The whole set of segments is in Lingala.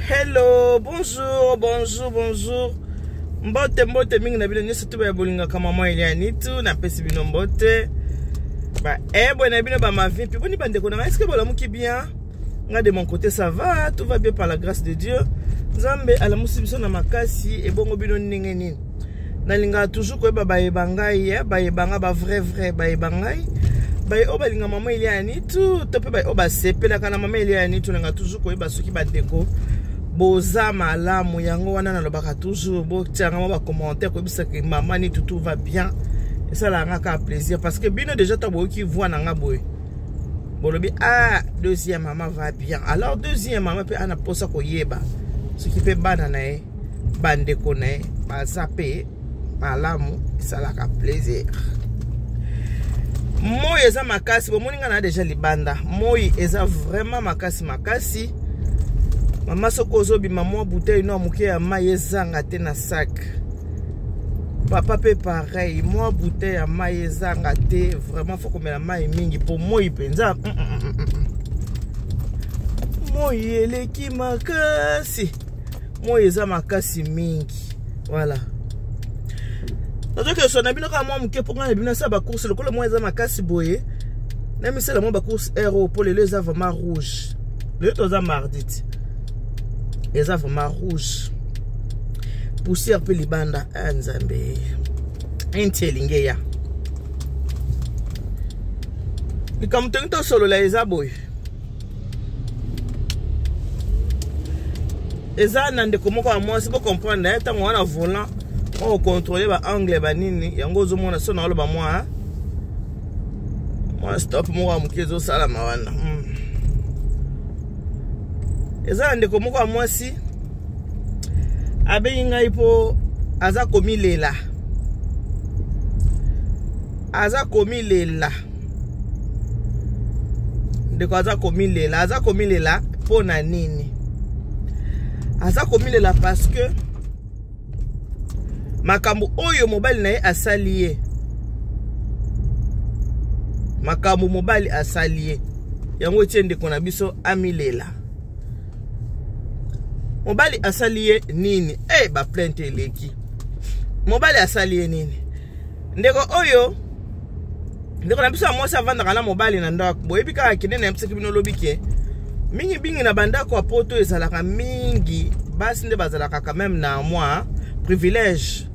Hello, bonjour, bonjour, bonjour. Mbote mbote mingi na bino nyonso tu baya bolingaka mama Eliane tu napesi bino mbote. Ba ebwe na bino ba mavipi. Boni bandeko na ngai, est-ce que bolamuki bien? Nga de mon côté ça va, tout va bien par la grâce de Dieu. Nzambe alamusi biso na makasi ebongo bino ndenge nini? Nalingaka toujours koyeba bayeba ngai, eh, bayeba nga ba vrai vrai bayeba ngai. Baye oyo balinga mama Eliane tu to mpe baye oyo basepelaka na mama Eliane tu, nalingaka toujours koyeba soki bandeko boza malamu. Yango wana nalobaka toujours botianga mwa bacommentaire koyebisaka mama Nitu tout va bien. Esalaka nga kaka plaisir parce que bino déjà ntango boyoki voix na nga boye bolobi ah deuxième mama va bien. Alors deuxième mama mpe ana mposa koyeba soki mpe bana na ye bandeko na ye baza mpe malamu, esalaka plaisir. Moi eza makasi, bomoni nga na deja libanda, moi eza vraiment makasi makasi. Mama soki ozobima mwa bouteille no ya moke ya mai ezanga te na sac. Papa pe pareil, mwa bouteille ya mai ezanga te, vraiment faut komela mai mingi po moi mpenza moi eleki makasi, moi eza makasi mingi. Voilà, nazoki na bino kaka mwa moke mpo ngai na bino asala bacourse lokola moi eza makasi boye, na misala mwa bacourse air oyo mpo lelo eza vraiment rouge. Lelo toza mardi ti eza vraiment rouge, poussière mpe libanda. A Nzambe, inti elingi eya. Likambo tongi tosolola eza boye, eza na ndeko moko ya mwasi. Bocomprendre ye ntango wana volant mwa kocontrôle baangle banini yango ozomona so na oloba mwa mwa stop moko ya moke ezosalama wana. Eza na ndeko moko ya mwasi abengi ngai mpo aza komilela, aza komilela. Ndeko aza komilela, aza komilela mpo na nini? Aza komilela parce que makambo oyo mobali na ye asali ye, makambo mobali asali ye yango etie ndeko na biso amilela. Mobali asali ye nini? Eh, baplainte eleki. Mobali asali ye nini? Ndeko oyo, ndeko na biso ya mwasi avandaka na mobali na ndako. Boyebi kaka kende na yebisaki bino lobi ke mingi mingi na bandako ya poto ezalaka mingi basi nde bazalaka quand même na mwa privilège,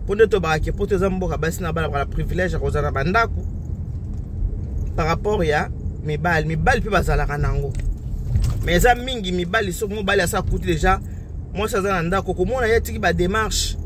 mpo nde tobaka ke poto eza mboka basi na bana na privilège ya kozala na bandako par rapport ya mibali. Mibali mpe bazalaka nango, mais eza mingi mibali. Soki mobali asa akuti deja mwasi aza na ndako, komona ye atiki badémarche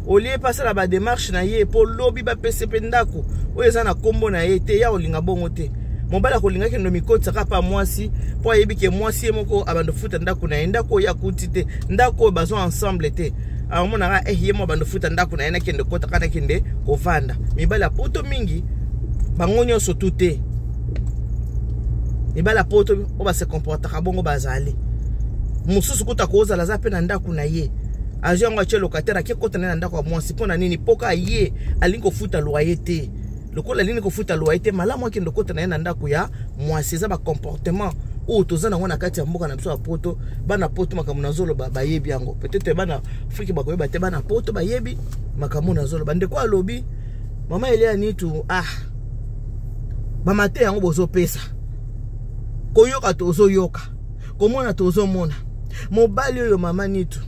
olie mpe asala badémarche na ye mpo lobi bapese mpe ndako oyo eza na nkombo na ye te, ya kolinga bongo te. Mobali akolinga kendo mikotisaka mpa mwasi mpo ayebi ke mwasi ye moko abando futa ndako na ye, ndako oyo akuti te, ndako oyo bazwa ensemble te. Amonaka eh, ye mo abando futa ndako na ye, nakende kotaka, nakende kovanda. Mibali ya poto mingi, bango nyonso tu te, mibali ya poto oyo base comportaka bongo bazali. Mosusu kuta kozala aza mpe na ndako na ye, azwi yango atie locataire, ake kota na ye na ndako ya mwasi. Mpo na nini? Mpoka ye alingi kofuta loyer te. Lokola alingi kofuta loyer te, malamu akende kota na ye na ndako ya mwasi. Eza bacomportement oyo toza nango na kati ya mboka na biso ya poto. Bana poto, makambo nazoloba bayebi yango. Peut-être bana Afrike bakoyeba te, bana poto bayebi makambo nazoloba. Ndeko alobi: mama Elia Nitu, ah, bamate yango bozopesa, koyoka tozoyoka, komona tozomona. Mobali oyo, mama Nitu,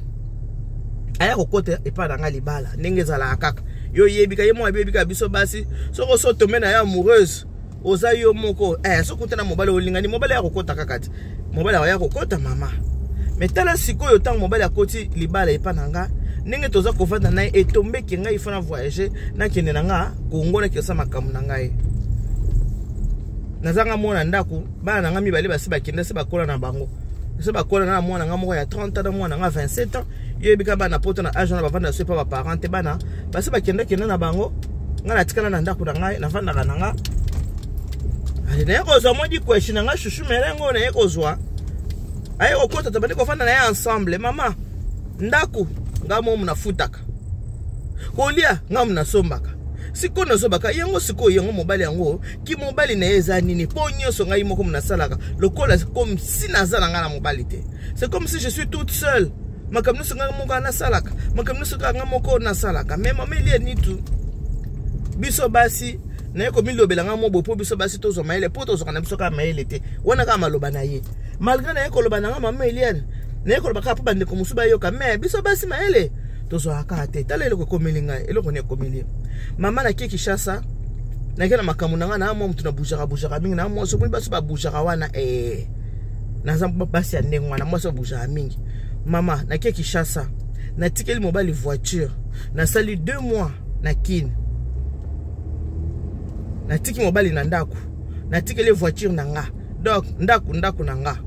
aya kokota epai na ngai libala ndenge ezalaka kaka. Yo oyebika ye moko, ayebika biso basi. Soki oso tombe na ye amoureuse, oza yo moko eh, soki okuta na mobali olingani, mobali aya kokota kaka te, mobali aya kokota mama. Me tala sikoyo, ntango mobali akoti libala epai na nga, ndenge toza kovanda na ye, etombeki ngai fo na voyage, nakende na nga Kongo, nakesa makambo na ngai. Nazanga mwana ndako, bana na nga mibale basi bakenda, se bakola na bango, se bakola na mwana nga moko ya 30 ans na mwana nga 27 ans. Yo yebika bana poto na age wana bavanda so epa baparent te. Bana basi bakendakenda na bango, ngai natikala na ndako na ngai, navandaka na nga. Ale naye kozwa mwa dikweshi na ngai, shushu merengo naye kozwa, aye kokota, tobandi kovanda na ye ensemble. Mama, ndako ngai momu nafutaka, kolia ngai momu nasombaka. Sikoyo nazobaka yango sikoyo, yango mobali yango ki mobali na ye eza nini? Mpo nyonso ngai moko nasalaka, lokola comme si naza na ngai na mobali te. C'est comme si je suis toute seule. Makambo nyonso ngai moko nasalaka, makambo nyonso kaka ngai moko nasalaka. Mais mama Elia Nitu, biso basi naye komilobela ngai mobo mpo biso basi tozwa mayele, mpo tozwaka na biso kaka mayele te. Wana kaka maloba na ye, malgré naye koloba na ngai mama Eliane, naye koloba kaka mpo bandeko mosusu bayoka. Mais biso basi mayele tozwaka kaka te. Tala eloko ekomeli ngai, eloko nini ekomeli mama. Nakie Kinshasa, nake na makambo na ngai na mwa motu na bougeaka bougeaka mingi na mwasi. Omoni basi babougeaka wana, eh, naza basi ya ndenge wana, mwasi babougeaka mingi. Mama, nakie Kinshasa, natikeli mobali voiture, nasali 2 mois na Kine, natiki mobali na ndako, natikeli voiture na nga. Donc ndako, ndako na nga,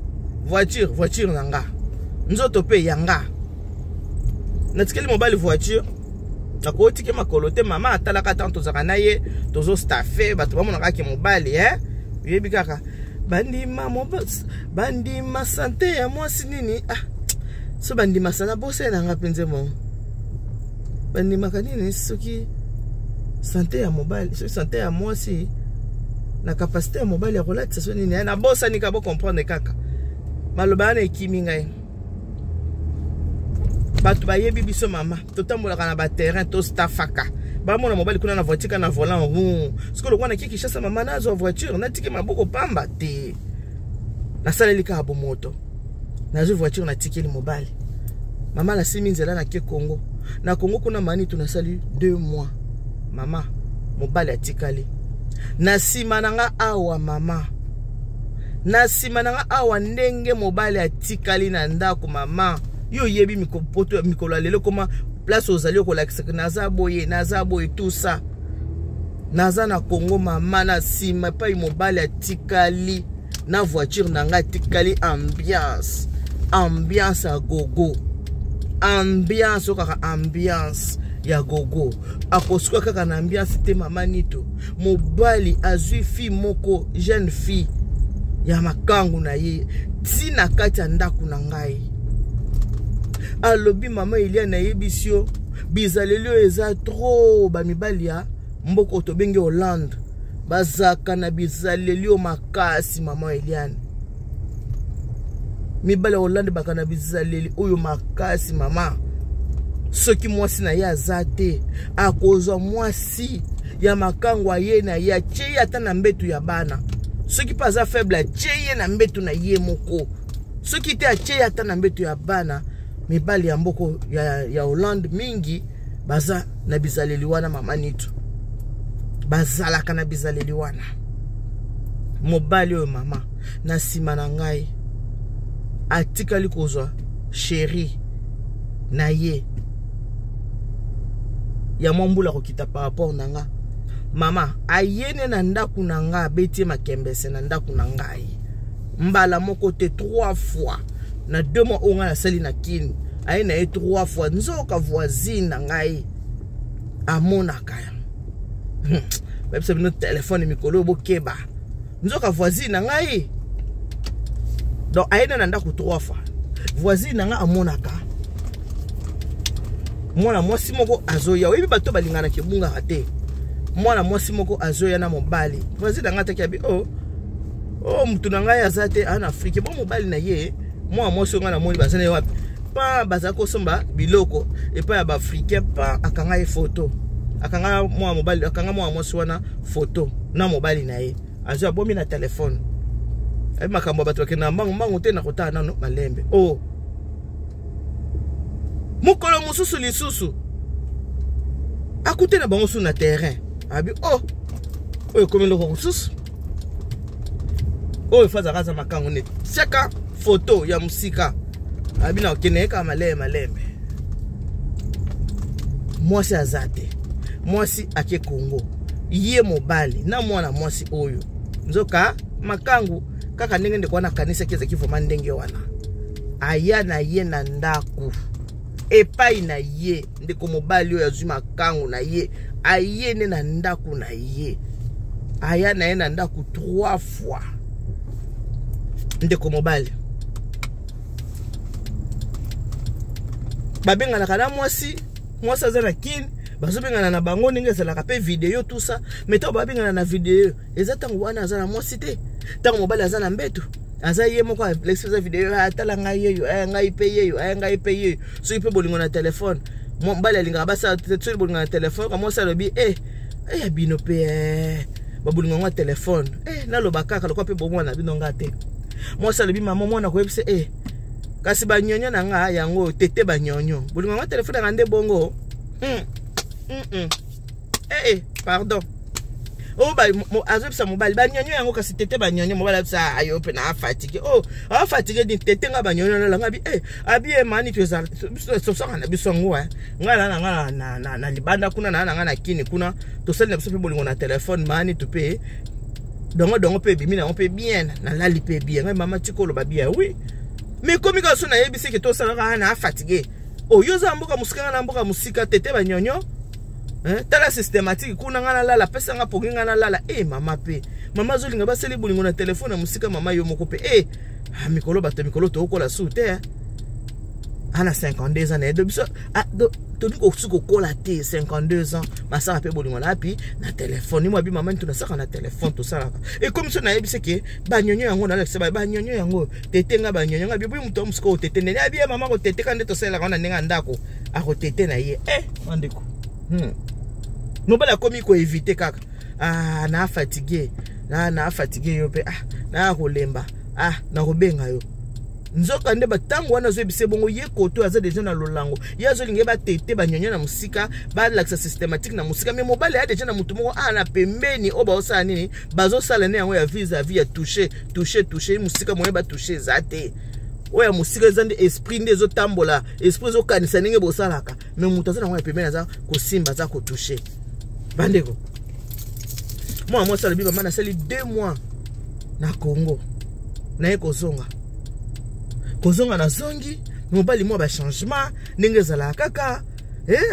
voiture, voiture na nga, nzoto mpe ya nga. Natikeli mobali voiture, nakotiki makolo te. Mama atalaka ntango tozalaka na ye, tozostaffe, bato bamonaka ke mobali, eh? Oyebi kaka bandima, bandima santé ya mwasi nini. Ah, so bandima sana bosele na nga mpenza mo bandimaka nini, soki santé ya mobali, soki santé ya mwasi na capacité ya mobali ya kolatisa, so nini. Nabosani ka bocomprendre kaka maloba wana ekimi ngai. Bato bayebi biso, mama, totambolaka na baterrain, tostafaka, bamona mobali kuna na voiture, na volant rond. Soki lokwa naki Kinshasa, mama, nazwa voiture, natiki maboko pamba te, nasaleli kaka bomoto, nazwi voiture, natikeli mobali. Mama, nasimi nzela, nake Congo. Na Congo kuna mani tu nasali 2 mois. Mama, mobali atikali na nsima na nga awa. Mama, na nsima na nga awa, ndenge mobali atikali na ndako, mama, yo oyebi mikolo ya lelo koma place ozali okolakisaka naza boye, naza boye, tout ça. Naza na Congo, mama, na nsima epai mobali atikali na voiture na ngai, atikali ambiance, ambiance ya gogo, ambiance oyo kaka ambiance ya gogo. Akosuka kaka na ambiance te, mama Nito. Mobali azwi fille moko, jeune fille ya makangu na ye, ntina kati ya ndako na ngai. Alobi: "Mama Elia, nayebisi yo, bizaleli oyo eza trop. Bamibali ya mboka oyo tobengi Hollande bazalaka na bizaleli oyo makasi." Mama Eliane, mibali ya Hollande baka na bizaleli oyo makasi. Mama, soki mwasi na ye aza te, akozwa mwasi ya makango aye na ye, atie ye ata na mbetu ya bana. Soki mpe aza faible, atie ye na mbetu na ye moko. Soki te, atie ye ata na mbetu ya bana. Mibali ya mboko ya Hollande mingi baza na bizaleli wana. Mama Nitu, bazalaka na bizaleli wana. Mobali oyo, mama, na nsima na ngai, atikali kozwa chéri na ye ya mwa mbula kokita par rapport na nga. Mama, ayene na ndako na nga, abeti ye makembese na ndako na ngai mbala moko te, trois fois na 2 mois oyo ngai nasali na Kini. Aye na ye trois fois. Nzoka voisine na ngai amonaka ya bayebisa bino telefone mikolo oyo bokeba. Nzoka voisine na ngai, donc aye na ndako trois fois, voisine na ngai amonaka mwana mwasi moko azoya. Oyebi bato balinganaka ebungaka te. Mwana mwasi moko azoya na mobali. Voisine na ngai ataki abi: "Oh, oh, mutu na ngai aza te aa na Afrique." Bo mobali na ye, mwana mwasi oyo ngai namoni, baza na ye wapi? Pa baza kosomba biloko epai ya baafricain. Pa akanga ye foto, akanga mwana mobali, akanga mwana mwasi wana foto na mobali na ye, azwi, abomi na telefone. Ayebi makambo ya bato bakende na mbangu mbangu te, na kotala nano malembe. O oh. Mokolo mosusu lisusu akute na bango su na terrain. Abi: "Oh, oyo ekomi eloko mosusu oyo." Fa azalaka aza makango neti tiaka foto ya mosika. Abi na okende ye kaka malembe malembe. Mwasi aza te, mwasi ake Kongo. Ye mobali na mwana mwasi oyo, nzoka makangu kaka ndenge ndeko wana akanisaki, ezalaki vraiment ndenge wana. Aya na ye na ndako epai na ye. Ndeko mobali oyo azwi makangu na ye, aye nde na ndako na ye, aya na ye na ndako trois fois. Ndeko mobali babenganaka na mwasi, mwasi aza na Kine, bazobengana na bango ndenge ezalaka mpe video, tout ça. Mais ntango babengana na video, eza ntango wana aza na mwasi te, ntango mobali aza na mbeto. Aza ye moko alexi eza video, atala ngai yeyo, aya ngai mpe yeyo, aya ngai mpe yeyo. Soki mpe bolingo na telefone, mobali alingaka basala, soki bolingo na telefone ka mwasi alobi e eya bino mpe eh, babolingo yango ya telefone eh, naloba kaka lokola mpe bomwana bino nga te. Mwasi alobi mama mwana koyebisa e kasi banyonyo na nga yango tete banyonyo bolingo yango telefone yanga nde bongo. Eh, eh, pardon, oyo azobisa mobali banyonyo yango kasi tete banyonyo. Mobali abisa ayo mpe na afatigue. O afatigue ni tete nga banyonyo nalanga abi eh, abi emani tosaka na biso yango. Ngai na na nga na libanda kuna na nga na kini kuna, tosali na biso mpe bolingo na telefone mani to mpe dongo dongo mpe ebimi nango mpe bien, nalali mpe bien. Ngai mama tika oloba bien, oui, mais komi kaka so nayebisi ke tosalaka na afatigue. Oyo oza mboka mosika, nga na mboka mosika, tete banyonyo. Tala systématique kuna nga nalala, pesa nga pongi nga nalala. E mama mpe mama azolinga basali bolingo na telefone ya mosika. Mama yo moko mpe e ah, mikolo bato mikolo tokokola su te. Ana 52 ans na ye, biso tolingi kosi kokola te. 52 ans basala mpe bolingo na api na telefone. Mwa bi mama nito nasalaka na telefone, tosalaka ekomi so nayebisi ke banyonyo yango nalakisa banyonyo yango tete nga banyonyo nga biboyi moto ya mosika otete ndenge abi ye mama kotete ka nde tosalelaka wana ndenge ya ndako akotete na ye. Eh bandeko, Mobali akomi koevite kaka. Ah, na fatigue, na fatigue yo mpe, ah, na kolemba, ah, nakobenga yo. Nzoka nde batango wana azoyebisa bongo ye koto aza deja na lolango, ye azolinga ye batete banyonyo na mosika, balakisa systématique na mosika. Mais mobali aya deja na motu moko a na pembeni oyo baosala nini, bazosala nde yango ya vis à vis ya touche touche touche mosika. Moye batouche eza te, oyo ya mosika eza nde esprit nde ezotambola, esprit ezokanisa ndenge bosalaka. Mais moto aza nango ya pembeni aza kosimba, aza kotouche. Bandeko, mwana mwasi alobi mama nasali 2 mois na Congo, naye kozonga, kozonga nazongi mobali mwa bachangement ndenge ezalaka kaka.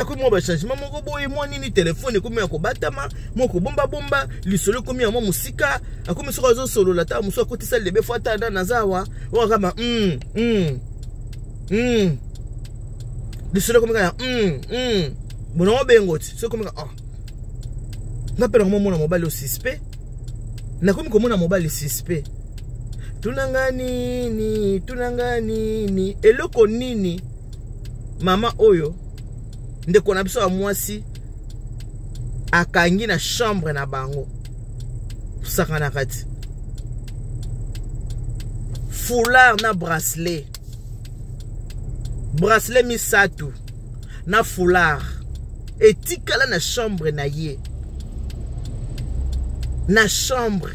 Akomi mwa bachangement moko boye, mwa nini, telefone ekomi ya kobatama, mwa kobombabomba lisolo ekomi ya mwa mosika. Akomi soki azosolola ta mosu akotisa lebe fo ata nda naza awa oyo kama lisolo ekomi kaka bonango bengo ti soki ekomi kaka oh. Nga mpe nakomomona mobali o suspect, nakomi komona mobali suspect. Tunanga nini, tunanga nini, eloko nini mama oyo ndeko na biso ya mwasi akangi na chambre na bango sakanaka ti foulard na bracelet, bracelet misato na foulard etikala na chambre na ye, na chambre.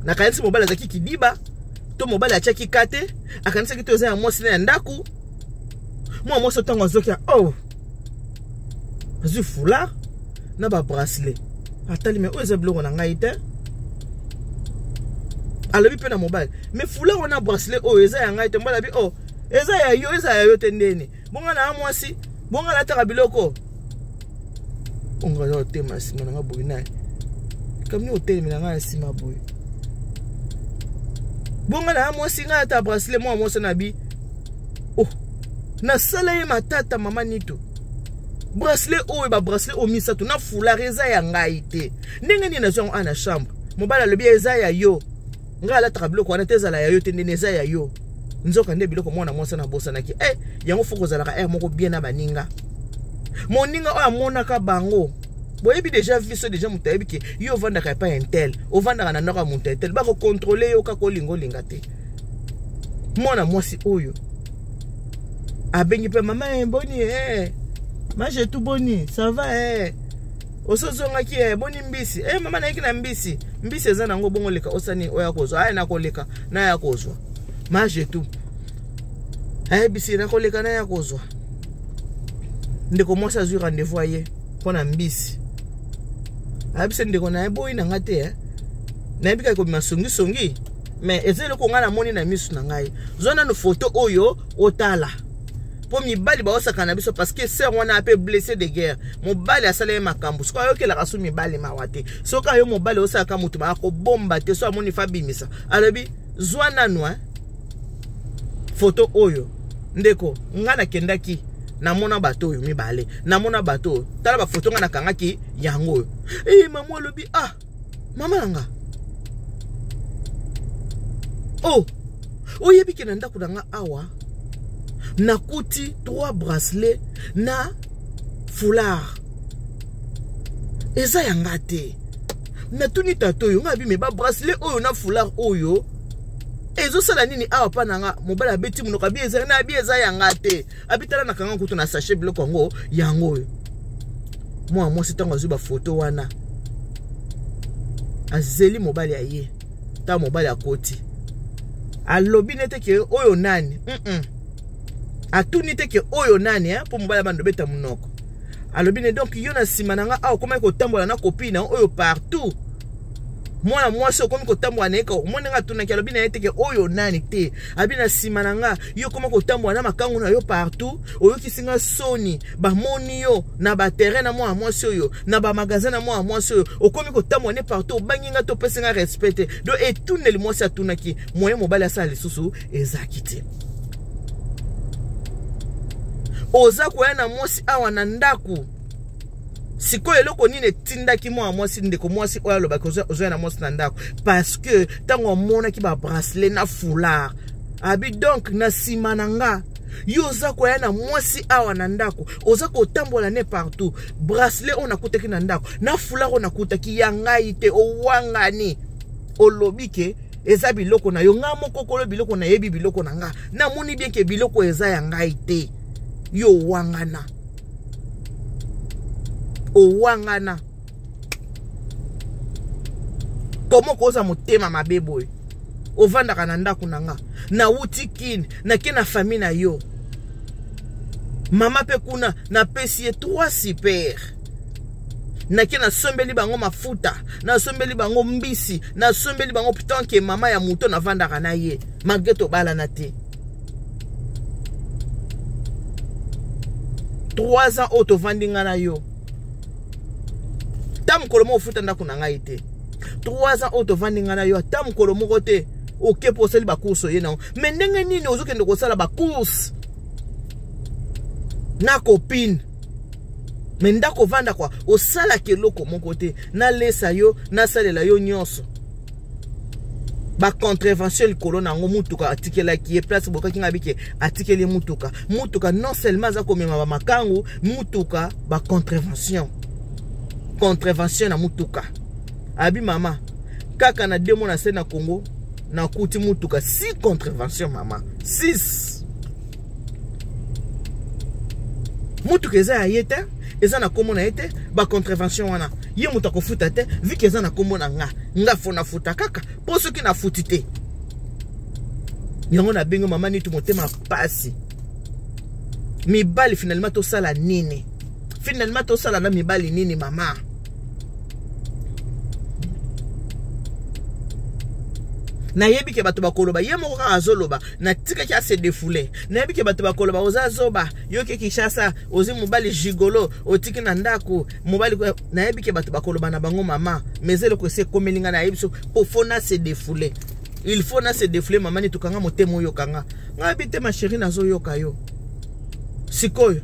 Nakanisi mobali azalaki kidiba to mobali atiaki ka te, akanisaki to eza ya mwasi na ya ndako. Mwa mwasi ntango azoki, oh, azwi foulard na babracelet, atali mais oyo eza biloko na ngai te. Alobi mpe na mobali mais foulard wana, bracelet oyo eza ya ngai te. Mobali abi oh, eza ya yo, eza ya yo te ndeni bonga na mwasi bonga alataka biloko onga aza kotema nsima na nga boye naye kamini otelemela ngai na nsima boye bonga na mwasi ngai ata bracelet. Mwa mwasi na bi oh, nasala ye matata mama nito bracelet oyo, babracelet oyo misato na foulard eza ya ngai te, ndenge nini nazwi yango a na chambre? Mobali alobi eza ya yo, ngai alataka biloko wana te, ezala ya yo te ndeni eza ya yo? Nzoka nde biloko mwana mwasi nabosanaki. Eh, yango fo kozalaka aire moko bien na baninga. Moninga oyo amonaka bango, boyebi deja viso deja, moto ayebi ke yo ovandaka epai un tel, ovandaka na ndako ya moto un tel, bakokontrole yo kaka olinga olinga te. Mwana mwasi oyo abengi mpe mama e boni e majetu, boni, ça va e osozongaki e boni mbisi e mama nayeki na mbisi, mbisi eza nango bongo leka osani oyo akozwa aya nakoleka naya kozwa majetu ayebisi nakoleka naya kozwa. Ndeko mwasi azwi rendez-vous aye mpo na mbisi, ayebisi ndeko na ye boyi na nga te, nayebi kaka kobima songisongi mais eza eloko ngai namoni na miso na ngai. Zwa nano foto oyo otala mpo mibali baosaka na biso, parce que sœur wana ape blessé de guerre, mobali asala ye makambo, soki ayokelaka so mibali mawa te. Soki ayo mobali osalaka motu akobomba te, so amoni fa bimisa. Alobi zwa nanu foto oyo ndeko, ngai nakendaki namona bato oyo mibale, namona bato oyo, tala bafoto ngai nakangaki yango oyo. E mama alobi ah, mama na nga Oh, oyebi ke na ndako na nga awa nakuti 3 bracelet na foulard eza ya nga te. Natuni tata oyo, nga abi me ba bracelet oyo na foulard oyo ezosala nini awa pa na nga? Mobali abeti monoko, abi eza na abi eza ya nga te. Abi tala, nakanga kutu na sachet biloko yango yango oyo. Mwana mwasi ntango azwi bafoto wana, azeli mobali aye. Ntango mobali akoti, alobi nete ke oyo nani? Atuni te ke oyo nani, eh? Mpo mobali abanda obeta monoko, alobi ne donc yo na nsima na nga awa okomaki kotambola na copine na oyo partout. Mwana mwasi okomi kotambola na ye, omoni ndenge atunaki, alobi na ye teke oyo nani te. Abi na nsima na nga yo okoma kotambola na makangu na yo partout, oyokisi nga soni, bamoni yo na baterrain na mwana mwasi oyo, na bamagasin na mwana mwasi oyo, okomi kotambola ne partout, obangi nga te, opesi nga respect te. Donc etuneli mwasi atunaki, moyen mobali asala lisusu ezalaki te. Oza koya na mwasi awa na ndako. Sikoyo eloko nini etindaki mwana mwasi, ndeko mwasi oyo alobaki ozoya na mwasi na ndako? Parce que ntango amonaki babracelet na foulard, abi donc na nsima na nga yo oza koya na mwasi awa na ndako, oza kotambola ne partout, bracelet oyo nakutaki na ndako na foulard oyo nakutaki ya ngai te. Owangani, olobi ke eza biloko na yo. Nga moko kolo biloko, nayebi biloko na nga, namoni bien ke biloko eza ya ngai te. Yo owangana, owangana komo koza motema mabe boye? Ovandaka na ndako na nga, nawuti Kini, nake na famille na yo, mama mpe kuna napesi ye 3 super, nake nasombeli bango mafuta, nasombeli bango mbisi, nasombeli bango tanke mama ya moto navandaka na ye malgré tobalana te. 3 ans oyo tovandi nga na yo, ta mokolo moko ofuta ndako na ngai te. 3 ans oyo tovandi nga na yo, ata mokolo moko te oke mpo osali bacourse oye nango. Me ndenge nini ozokende kosala bacourse na copine, me ndako ovanda kwa osalaka eloko moko te? Nalesa yo, nasalela yo nyonso, bacontrevention likolo na yango. Mutuka atikelaki ye place bokaki nga bike, atikeli ye mutuka. Mutuka non seulement aza komema bamakangu, mutuka bacontrevention, contravention na mutuka. Abi mama, kaka na 2 mois na se na Congo, nakuti mutuka 6 contravention, mama, 6. Mutuka eza ya ye te, eza na nkombo na ye te. Bacontrevention wana ye moto akofuta te, vu que eza na nkombo na nga. Nga fo nafuta kaka, mpo soki nafuti te yango nabengi mama Nitu. Motema pasi. Mibali finalement tosala nini? Finalement tosala na mibali nini, mama? Nayebi ke bato bakoloba, ye moko kaka azoloba, natikaki ase défoule. Nayebi ke bato bakoloba oza zoba, yoki Kinshasa, ozwi mobali gigolo, otiki na ndako mobali. Nayebi ke bato bakoloba na bango, mama, mais eloko esi ekomeli ngai, nayebi so po faut na se défoule, il faut na se défoule. Mama ni tokanga motema, oyokanga ngai bi te, ma chérie, nazoyoka yo. Sikoyo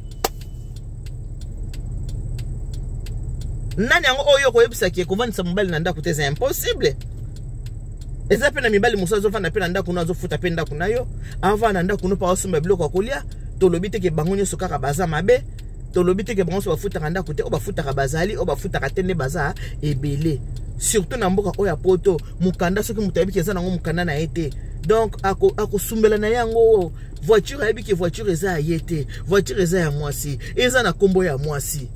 nani yango oyo okoyebisaki ekovandisa mobali na ndako te? Eza impossible. Eza mpe na mibali mosusu azofanda mpe na ndako no, azofuta mpe ndako na yo, avanda na ndako no mpo aosomba biloko ya kolia. Tolobi te ke bango nyonso kaka baza mabe, tolobi te ke bango nyonso bafutaka ndako te. Oyo bafutaka bazali, oyo bafutaka te nde baza ebele, surtout na mboka oyo ya Poto. Mokanda, soki moto ayebi ke eza nango mokanda na ye te, donc akosumbela na ye yango. Voiture, ayebi ke voiture eza ya ye te, voiture eza ya mwasi, eza na nkombo ya mwasi,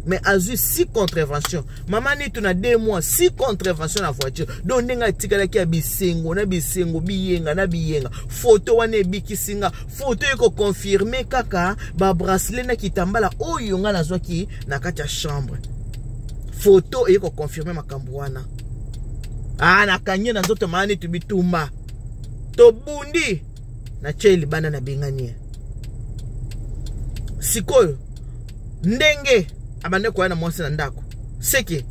mais azwi 6 contravention, mama Nitu, na 2 mois 6 contravention na voiture. Donc ndenge atikalaki ya bisengo na bisengo, biyenga na biyenga. Foto wana ebikisi nga. Foto ekoconfirme kaka babracelet na kitambala oyo nga nazwaki na kati ya chambre. Foto eye koconfirme makambo wana. Ah, nakangi na nzoto, mama Nitu, bitumba tobundi, natie libanda, nabengani ye. Sikoyo ndenge abandi koya na mwasi na ndako, seke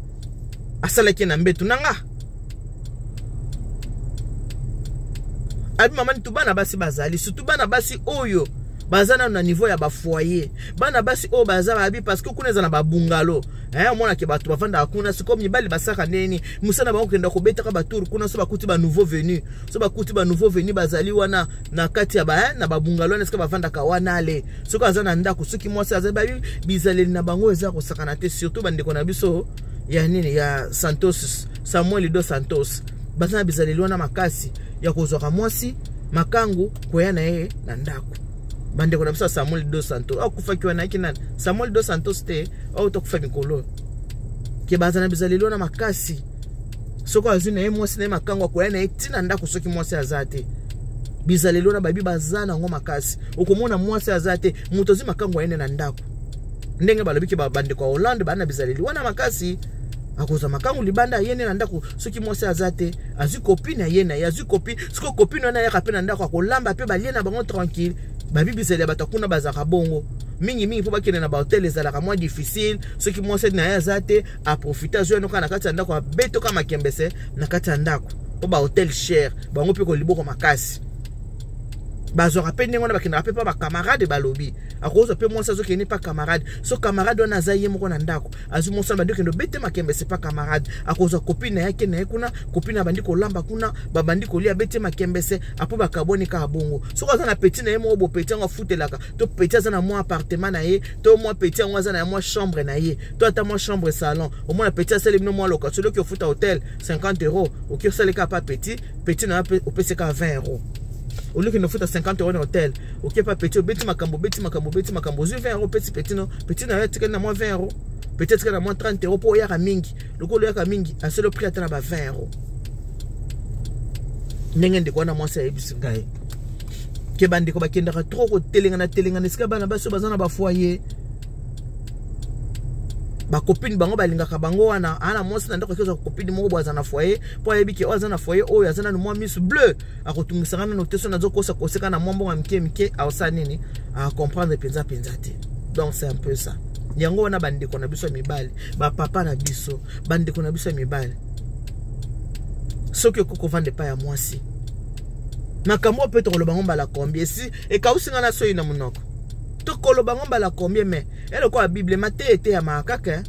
asalaki na mbetu na nga. Abi mama Nitu, bana basi bazali, surtout bana basi oyo Baza nano na niveau ya bafoyer. Bana basi oyo baza babi, parce que kuna eza na babungalo, omonake bato bavandaka kuna. Sikoyo mibali basaka ndeni mosala bango, kokenda kobetaka batour kuna. So bakuti banouveau venu, so bakuti banouveau venu bazali wana na kati ya ba, na babungalo wana, esika bavandaka wana. Ale soki aza na ndako, soki mwasi aza, babi bizaleli na bango eza kosakana te. Surtout bandeko na biso ya nini, ya Santos, Samuel Dos Santos, baza na bizaleli wana makasi ya kozwaka mwasi makangu, koya na ye na ndako. Bandeko na biso ya Samuel Dos Santos akufaki wana, ayaki nani, Samuel Dos Santos te, oyo tokufa mikolo ke baza na bizaleli wana makasi. Soki azwi na ye mwasi na ye makangu, akoya na ye ntina ndako. Soki mwasi aza te, bizaleli wana babi baza nango makasi. Okomona mwasi aza te, moto azwi makangu, ayende na ndako. Ndenge balobi ke bandeko ya Hollande baa na bizaleli wana makasi, akozwa makangu libanda, aye nde na ndako. Soki mwasi aza te, azwi copine, aye na ye, azwi copine. Soki copine wana ayaka mpe na ndako, akolamba mpe, balie na bango tranquille. Babi bizali ya bato kuna bazalaka bongo mingimingi, mpo bakende na bahotel ezalaka mwa difficile. Soki mwasi na ye aza te, aprofite, azwi yano kaka na kati ya ndako, abetoka makembese na kati ya ndako, mpo bahotel cher. Bango mpe koliboko makasi bazwaka mpe ndenge wana, bakendaka mpe mpa bacamarade. Balobi akozwa mpe mwasi, azokende mpa camarade. So camarade wana aza ye moko na ndako, azwi mwasi wana, bandi okende obete makembese mpa camarade. Akozwa copine na ye, ake na ye kuna, copine abandi kolamba kuna, babandi kolia, abeti makembese, apo bakabwani kaka bongo. Soki aza na petit na ye moko bo, petit yango afutelaka, to petit aza na mwa appartement na ye, to mwa petit yango aza na mwa chambre na ye, to ata mwa chambre salon, omona petit asali bino mwa location. Soki ofuta hotel 50 euros, oki osali kaka pa petit, petit na yo opesi kaka 20 euros. Olioki ofuta 50 euros na hotel, okie pa petit, obeti makambo, obeti makambo, obeti makambo, ozwi 20 euros, opesi petit no, petit na yo atikali na mwa 20 euros, petit atikali na mwa 30 euros, mpo oyaka mingi. Lokola oyaka mingi, asali prix ata na ba 20 euros. Ndenge ndeko wana mwasi ayebisi ngai ke bandeko bakendaka trop kotelengana telengana esika bana basi oyo baza na bafoyer, bacopine bango balingaka bango wana. Ana mwasi na ndako, akozwa copine moko boye aza na foyer, mpo ayebi ke oyo aza na foyer, oyo aza nanu mwa misu bleu, akotungisaka nano te. So nazokosa koseka na mwa mbongo ya mike mike, aosala nini, acomprendre mpenza mpenza te. Donc c'est un peu ça. Yango wana, bandeko na biso ya mibali, bapapa na biso, bandeko na biso ya mibali, soki okoki kovanda epai ya mwasi, makambo oyo mpe tokoloba ngo mbala combien? Esi ekausi nga na soi na monoko, tokoloba ngo mbala combien? Mais eloko ya Bible ma te, eteyamaka kaka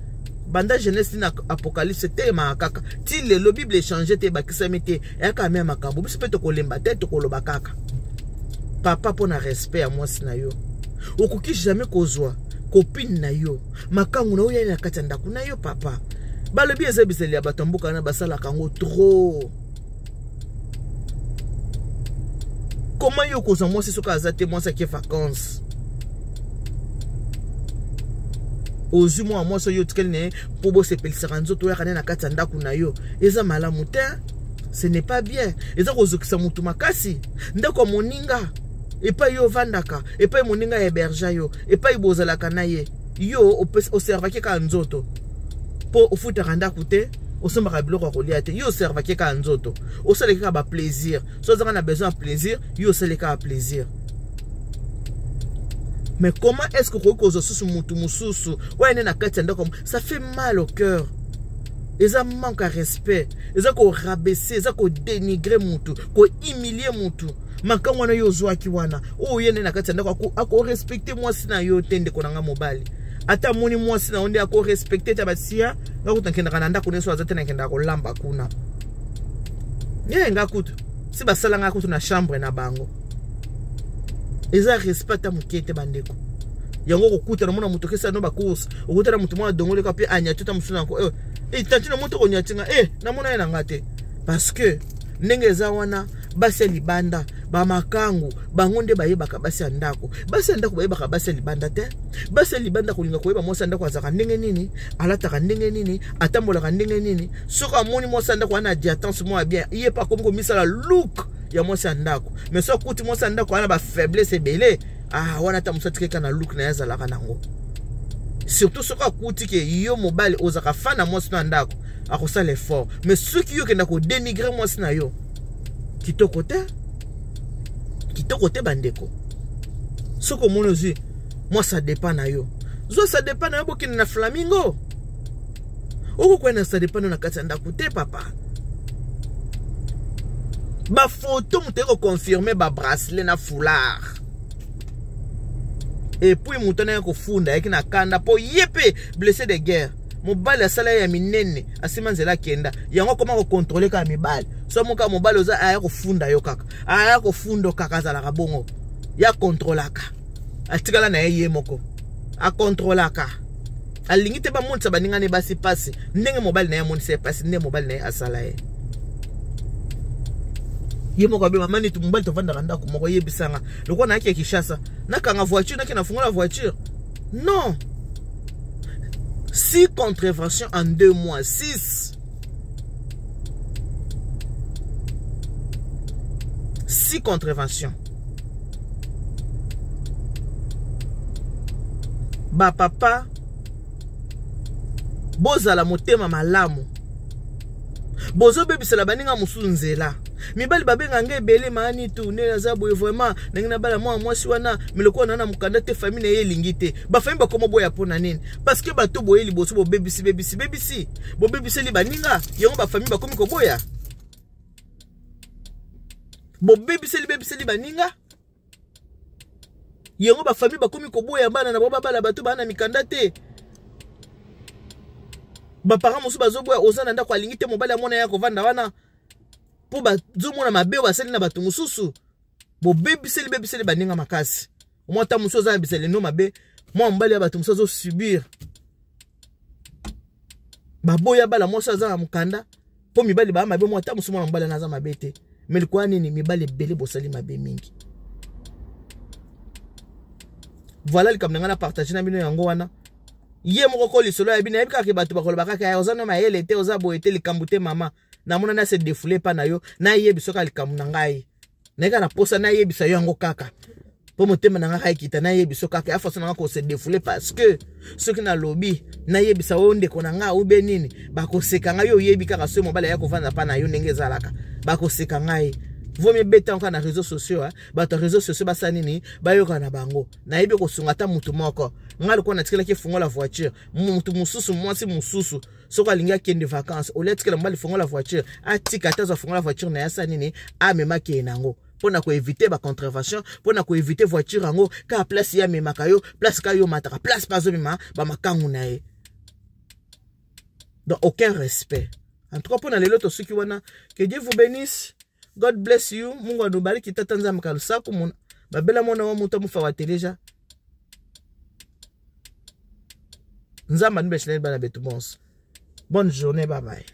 banda Genèse na Apocalypse, eteyamaka kaka ti lelo. Bible echange te, ebakisami te, eyaka me ya makambo. Biso mpe tokolemba te, tokoloba kaka. Papa, mpo na respect ya mwasi na yo, okoki jamais kozwa copine na yo, makangu na yo, yani na kati ya ndako na yo. Papa, balobi eza bizali ya bato ya mboka wana, basalaka yango trop. Koma yo kozwa mwasi, soki aza te, mwasi ake vacance, ozwi mwana mwasi oyo otikali na ye mpo bosepelisaka nzoto, oyaka nde na kati ya ndako na yo. Eza malamu te, ce n'est pas bien. Eza kozokisa motu makasi. Ndako ya moninga, epai yo ovandaka, epai moninga ya héberge yo, epai bozalaka na ye, yo oservaki kaka nzoto, mpo ofutaka ndako te, osombaka biloko ya kolia te. Yo oservaki kaka nzoto, osalaki kaka baplaisir. So ozaka na besoin ya plaisir, yo osali kaka plaisir. Mais comment est-ce que okoki kozwa susu motu mosusu oyo nde na kati ya ndako? Ça fait mal au cœur. Eza manque ya respect, eza korabaisser, eza kodénigrer mutu, kohumilier mutu. Makambo wana yo ozwaki wana, oyo ye nde na kati ya ndako, akorespecte mwasi na yo te. Ndeko na nga mobali, ata amoni mwasi na yo nde akorespecte te. Basia nga kutu nakendaka na ndako nyonso aza te, nakendaka kolamba kuna. Ye nga kutu si basala nga kutu na chambre na bango. Eza respect ata moke te, bandeko. Yango kokutana, mona moto okesala no bacourse, okutana moto mwana dongoleka mpe anyati ota mosusu nango, eh, tantine moto konyati nga, eh, namona ye na nga te. Parce que ndenge eza wana, basi ya libanda, bamakangu bango nde bayebaka basi ya ndako. Basi ya ndako bayebaka basi ya libanda te. Basi ya libanda kolinga koyeba mwasi ya ndako azalaka ndenge nini, alataka ndenge nini, atambolaka ndenge nini. Soki amoni mwasi ya ndako wana adiatance mwa bien, ye mpe akomi komisala look ya mwasi ya ndako. Mais so akuti mwasi ya ndako wana bafaiblesse ebele, ah, wana ata mosu atikeka na look na ye azalaka nango. Surtout soki akuti ke yo mobali ozalaka fan na mwasi na ndako, akosala effort. Mais soki yo okenda kodénigrer mwasi na yo, kitoko te, kitoko te, bandeko. Soki omoni ozwi mwa ça dépend na yo, zwa ça dépend na yo, bokende na Flamingo. Okokwea na ça dépend na kati ya ndako te, papa. Bafoto, moto ekoconfirme babracelet na foulard. Et puis moto wana ya kofunda ayaki na kanda mpo ye mpe blessé de guerre, mobali asala ye ya minene, asima nzela akenda. Yango akoma kokontrole kaka mibali. So moka mobali oza aya kofunda yo kaka, aya kofunda kaka, azalaka bongo, ya kontrolaka, atikala na ye ye moko akontrolaka. Alingi te bamonisa baninga ne basi mpasi ndenge mobali na ye amonisa ye mpasi, ndenge mobali na ye asala ye. Ye moko abe mama neti mobali tovandaka ndako moko, yebisanga lokola nayaki ya Kinshasa, nakanga voiture, nake nafungola voiture. Non, six contraventions en 2 mois, six, six contraventions. Bapapa, bozala motema malamu, bozobebisela baninga mosusu nzela. Mibali babenga nga ebele maani tu nde naza boye, vraiment ndenge nabala mwana mwasi wana, me lokola na na mokanda te, famille na ye elingi te. Bafamille bakoma boya mpo na nini? Parce que bato boye liboso bobebisi, bebisi, bebisi, bobebiseli baninga yango, bafamille bakomi koboya. Bobebiseli, bebiseli baninga yango, bafamille bakomi koboya bana na bango babala bato baa na mikanda te. Baparent mosusu bazoboya, oza na ndako, alingi te mobali amona ya kovanda wana mpo bazomona mabe oyo basali na bato mosusu. Bobebiseli, bebiseli baninga makasi. Mwa ata mosusu oza na bisalelo mabe, mwa mobali ya bato mosusu azosubir, baboya bala mwasi aza na mokanda mpo mibali baa mabe. Mwa ata mosusu mwana mobali ana aza mabe te, me likoya nini? Mibali ebele bosali mabe mingi. Voilà likambo na ngai na partage na bino yango wana. Ye moko ko lisolo ya bino, nayebi kaka bato bakoloba kaka oza no mayele te, oza boye te. Likambo te mama, namona na se defoule epa na yo, nayebi soki likambo na ngai nayeka na posa nayebisa yo yango kaka mpo motema na ngai ekita. Nayebi so kaka ya façon na ngai kose défouler, parce que soki nalobi nayebisa oyo ndeko na ngai ube nini, bakoseka ngai. Yo oyebi kaka soki mobali aya kovanda mpa na yo ndenge ezalaka, bakoseka ngai. Vaut mieux beta yango na réseaux sociaux. Bato ya réseaux sociaux basala nini? Bayoka na bango. Nayebi kosunga ata motu moko. Ngai lokola natikelaki efungola voiture, motu mosusu, mwasi mosusu, soki alingi akende vacance, olia atikela mobali fongola voiture, atika ata azwa fongola voiture na ye, asala nini? Amemaki ye nango mpo na koevite bacontrevention, mpo na koevite voiture yango kaka place ye amemaka yo, place kaka yo omataka, place mpe azomema bamakangu na ye. Donc aucun respect. En tout cas, mpo na lelo tosuki wana. Que Dieu vous bénisse. God bless you. Mungu anubariki. Tata Nzambe kalusaku muna babela mwana wa moto amufa wateleja. Nzambe anubeshineli bana betu bonso. Bonne journée, bye bye.